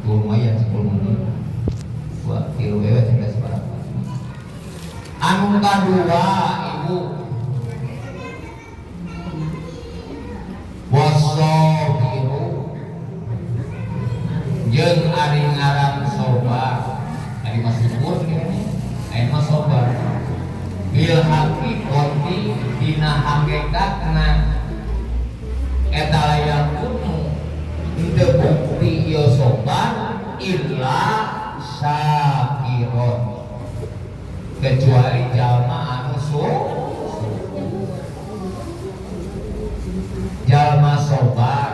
Lumayan 10 menit. 2 kilo wewe tinggal seberapa. Anu kadua ibu wasobiru jeung ari ngaran sobar, ari mah syukur kene, ari mah sobar bil haqiqati dina hakikatna eta layakunu henteu bukti ieu sobar illa syakiron kecuali jalma anu syukur. Jalma sobar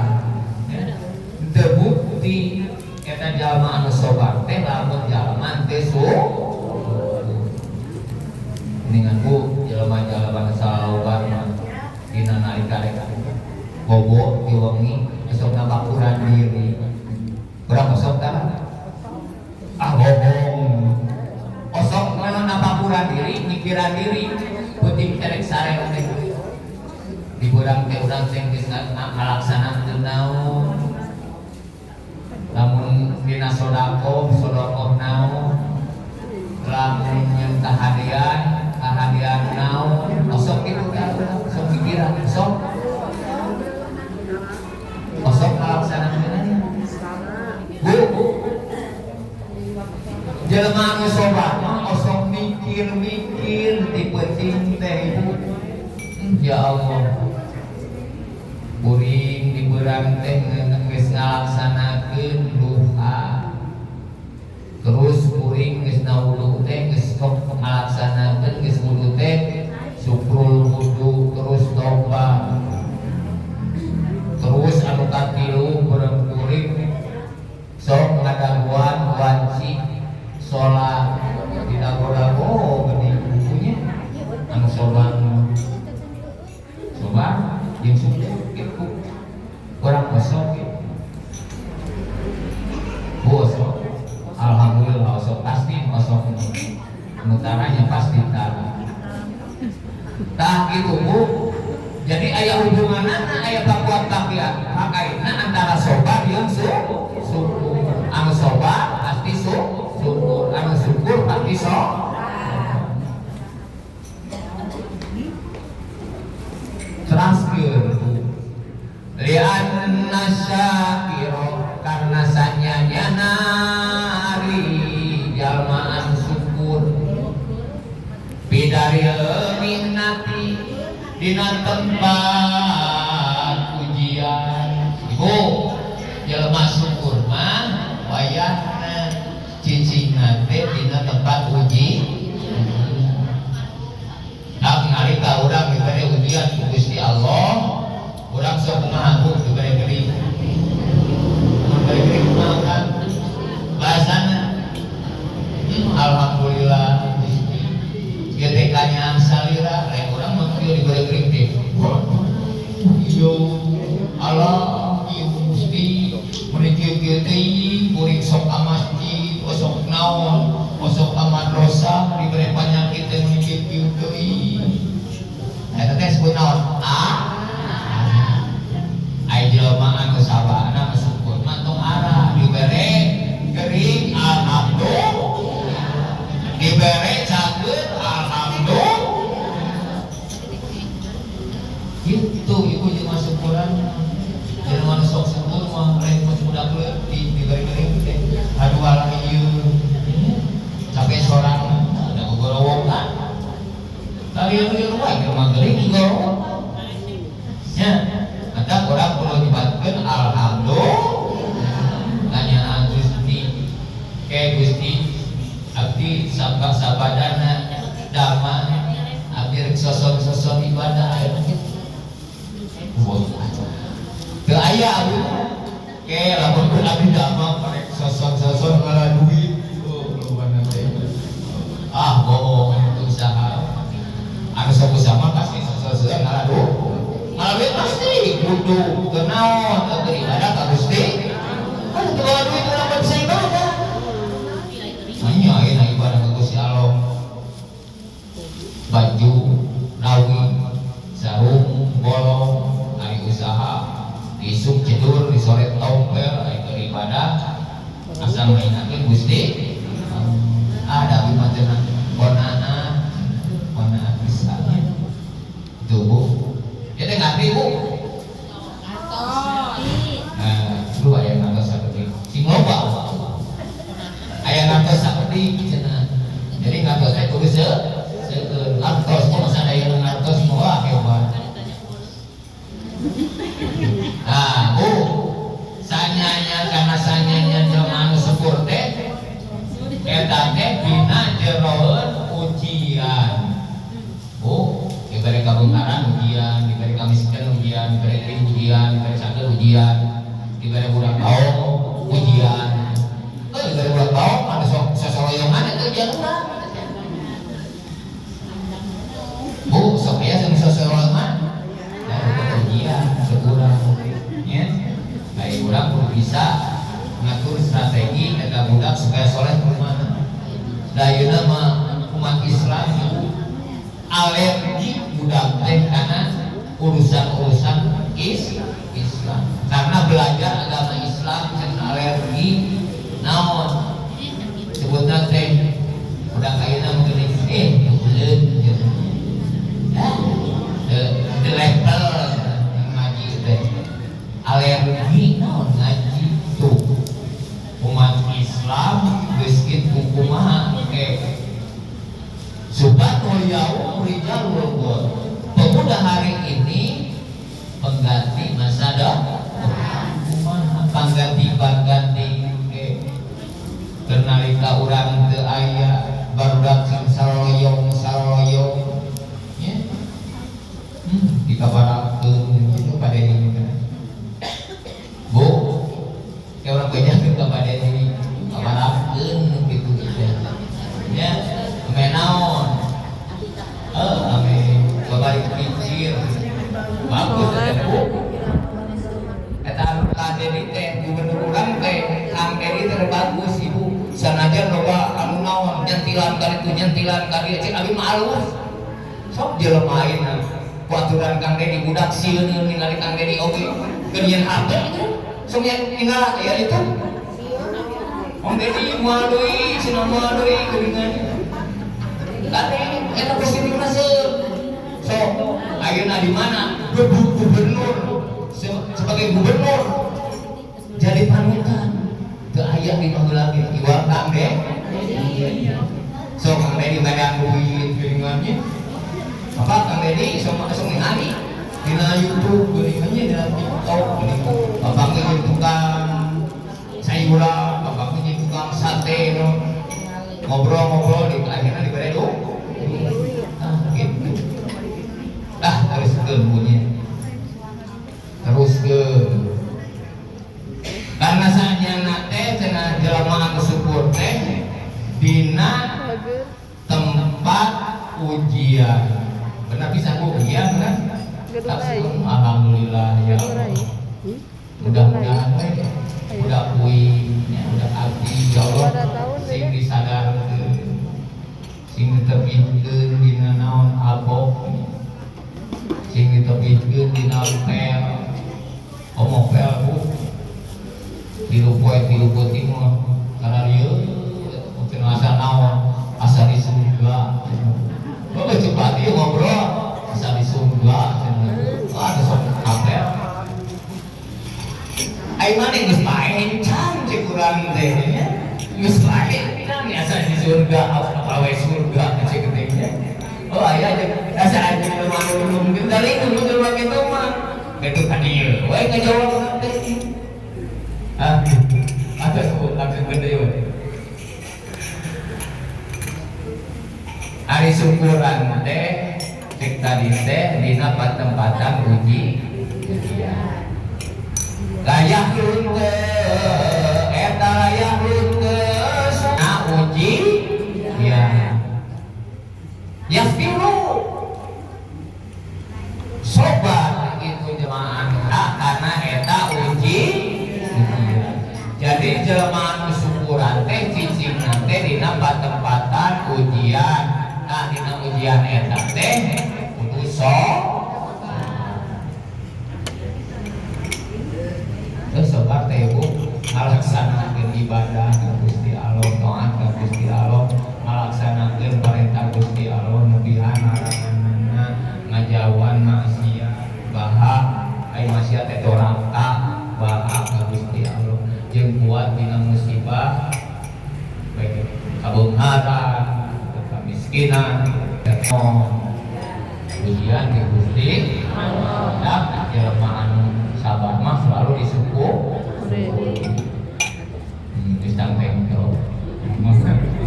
teu bukti eta jalma anu sobar teh lamun jalma teu syukur. Mendingan bu jalma-jalma salauban mah dina nalika rek bobo ti wengi esok ngabakuran diri. Urang osok tah? Ah bohong. Osok mana ngabakuran diri, mikiran diri, peuting terek sare teh. Di urang teh urang teh geus ngalaksanakeun naon. Lamun dina sedekah, sedekah naon. Lamun nyeun kahadian, kahadian naon. Osok kitu teh, osok pikiran, osok. Osok ngalaksanakeun. Bu, jelema anu sobar mah osok mikir-mikir di peuting teh ibu. Ya Allah. Kuring di beurang teh geus ngalaksanakeun duha. Terus kuring geus nawudu teh geus sok ngalaksanakeun geus wudu teh syukrul wudu terus tobat. Terus anu katilu beurang kuring sok ngadaguan wanci salat di dago-dago geuning bukunya anu sobar sobar jeung syukur kitu urang osok kitu bu osok alhamdulillah osok pasti osok nu taranya pasti tara tah kitu bu. Jadi aya hubunganna aya pakuat pakian pakaitna antara sobar jeung syukur. Anu sobar pasti syukur, anu syukur pasti sok. Teraskeun li'anna syakira karena sanyanya nari jalma anu syukur bidaril mihnati dina tempat ujian. Ibu jelema syukur mah wayahna cicingna teh dina tempat uji. Nah, nalika urang dibere ujian ku Gusti Allah, urang sok kumaha bu dibere gering. Mun dibere gering kumaha urang? Bahasana. Alhamdulillah Gusti. Ieu teh kanyaan salira, lain urang mah kieu dibere gering teh. Yo Allah ieu Gusti, mun kieu-kieu teh kuring sok ka masjid, osok naon, osok ka madrasah dibere panyakit teh mun kieu-kieu teuing. Eta teh sebut naon? Ai jelema anu sabarna syukur mah tong arah dibere gering alhamdulillah, dibere cageut alhamdulillah. Gitu ibu jeung syukuran. Jelema anu sok syukur mah lain geus budak leutik dibere gering teh. Aduh alah ieu. Capek sorang da gogorowokan. Kalian wae jelema gering gogorowok. Nya, maka urang perlu nyebatkeun alhamdulillah. Tanyaan Gusti, ke Gusti abdi sabadana damai abdi rek soson-soson ibadah aya kitu. Teu aya abdi. Ke lamun pun abdi damang rek soson-soson ngala duit. Oh, lobana teh. Ah, bohong itu usaha. Anu sok usaha mah pasti soson-soson ngala duit. Ngala duit pasti kudu teu naon teu ibadah ka Gusti. Kan teu bawa duit urang mah bisa ibadah. Hanya ayeuna ibadah ka Gusti Allah. Baju, rawi, sarung, bolong, ari usaha, isuk cedur, disoret tompel, ari keur ibadah. Asal ngahinakeun Gusti. Ada abi mah cenah qanaah, qanaah pisan. Tuh Bu. Ya teh ngerti Bu. Nah, lu aya ngantos sakedik. Sing loba. Aya ngantos sakedik cenah. Jadi ngantos teh kudu seueur. Ngantos mah masa aya nu ngantos mah wah hebat. Nah, Bu, sanyanya karena sanyanya jelema anu syukur teh eta teh dina jeroeun ujian. Bu, diberi kabeungharan ujian, diberi kamiskinan ujian, diberi kering ujian, diberi sakit ujian, diberi budak baong ujian. Eh, diberi budak baong anu sok sasoloyongan eta ujian urang. Bu, sok aya sing sasoloyongan. Nah, itu ujian sekurang ya. Baik urang kudu bisa ngatur strategi eta budak supaya soleh kumaha. Da ayeuna mah umat Islam ibu alergi budak teh karena urusan-urusan Islam. Karena belajar agama Islam cenah alergi naon sebutna teh budak ayeuna mungkin ulun gitu. Ah, the level ngaji teh alergi naon ngaji tuh umat Islam geus kitu kumaha Subhanul yaum rijalul ghad. Pemuda hari ini pengganti masa depan. Kumaha pangganti-pangganti keur nalika urang teu aya barudak sing saroloyong saroloyong nya. Dikabarakeun gitu pada ini kan. Bu, kayak urang bejakeun ka pada ini kabarakeun gitu gitu. Ya, ame naon? Ame babalik pincir. Bagus eta Bu. Eta anu Kang Dedi teh gubernur urang teh Kang Dedi teh bagus ibu. Sanajan loba anu naon nyentilan ka ditu nyentilan ka dieu cek abi mah alus. Sok jelema ayeuna ku aturan Kang Dedi budak sieun ningali Kang Dedi oge keur nyieun HP itu. Sok yang tinggal ya itu. Om Dedi moal deui cenah moal deui geuningan. Kade eta positif masuk. Sok ayeuna di mana? Gebuk gubernur sebagai gubernur jadi panutan. Teu aya di baheula ge iwal Kang Dedi. Sok Kang Dedi megang duit geuningannya. Apa Kang Dedi sok sok ningali dina YouTube geuningannya dina TikTok geuningan. Bapak ge tukang sayuran, bapak ge tukang sate no. Ngobrol-ngobrol di akhirnya diberi duit. Ah, gitu. Ah, harus ke punya. Terus ke karena sanyana teh cenah jelema anu syukur teh dina tempat ujian. Benar bisa Bu ujian kan? Alhamdulillah ya Allah. Mudah-mudahan we udah kuing ya, udah abdi ya Allah sing disadarkeun sing ditebihkeun dina naon abok sing ditebihkeun dina pel omo pel Bu tilu poe tilu peuting mah kana dieu cenah asa naon asa di surga. Oh, cepat ieu ngobrol asa di surga cenah. Wah, ada sok apel. Ai maneh geus paencan cek urang teh nya. Geus paencan asa di surga apa we surga cek teh nya. Oh aya aja asa aja jelema nu mungkin dari itu jelema kitu mah. Kitu ka dieu we ngajawab teh. Ah, ada sebut langsung gede we. Ari syukuran teh cek tadi teh dina patempatan uji ujian. Layak lunte eta layak lunte na uji ya. Yasbiru sobat itu jemaah karena eta uji ujian. Jadi jelema nu syukuran teh cicing teh dina patempatan ujian. Nah dina ujian eta teh kudu terus sobar teh ibu ngalaksanakeun ibadah. kuat dina musibah baik kabeungharan, kemiskinan, ujian di Gusti Allah. Jelema anu sabar mah selalu disukur. Geus tangteng tuh.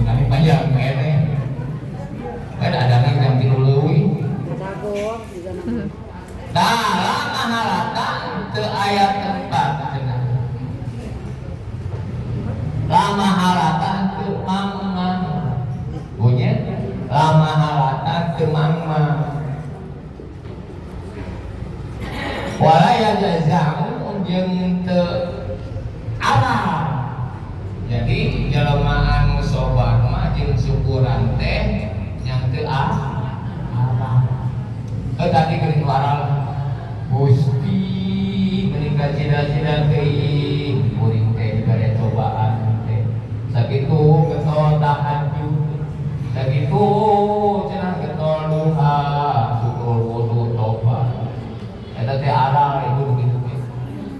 Kami panjang kene. Kan ada jam 3 leuwih. Tah lama halata teu aya tempat cenah. Lama halata teu mangmang. Bunyi lama halata teu mangmang. Wala yajza'u jeung teu aral. Jadi jelema anu sobar mah jeung syukuran teh yang teu aral. Tadi geuning waral Gusti mending kacida-cida teuing kuring teh dibere cobaan teh. Sakitu getol tahajud. Sakitu cenah getol duha, syukur wudu tobat. Eta teh aral ibu begitu teh.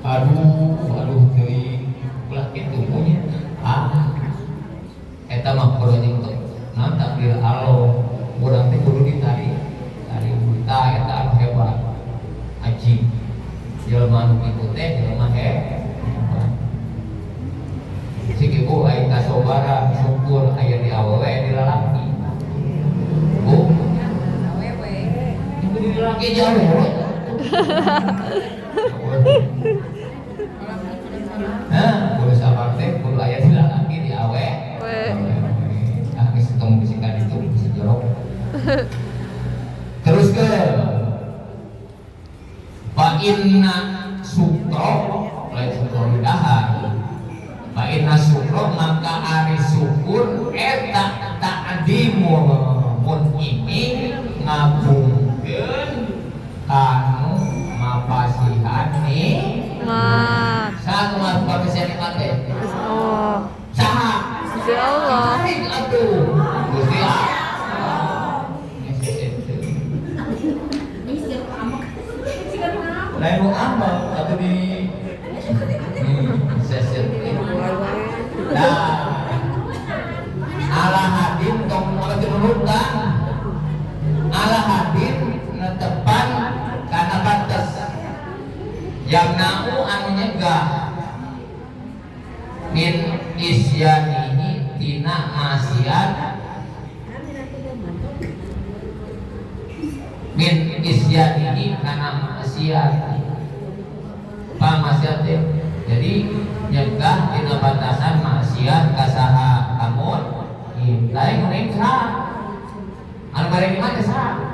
Aduh, aduh teuing. Ulah kitu punya. Ah. Eta mah kudu jeung naon takdir Allah. Urang teh kudu ditarik. Tarik tah eta anu hebat. Ajib. Jelema anu kitu teh jelema hebat. Cik ibu aya kasobaran syukur aya di awewe aya di lalaki. Bu. Awewe. Ibu di lalaki jauh. Nah, kudu sabar teh kudu aya di lalaki di awe. Ah, geus ketemu bisikan itu bisa jorok. Terus ke fa inna sukro lain sukro dahar. Fa inna sukro maka ari syukur eta ta'dimul mun'imi ngabungkeun kanu mapasihan Mat. Satu mapasihan nikmat teh. Oh. Saha? Gusti Allah. Tarik atuh. Gusti Allah. Lain nu amal atau di seset. Nah, ala hadin tong moal dinurutan. Ala hadin netepan kana batas. Yamna'u anu nyegah min isyanihi tina maksiat min isyanihi kana maksiat. Apa maksiat teh? Jadi nyegah tina batasan maksiat ka saha kamun lain ngeuning saha anu bari di mana saha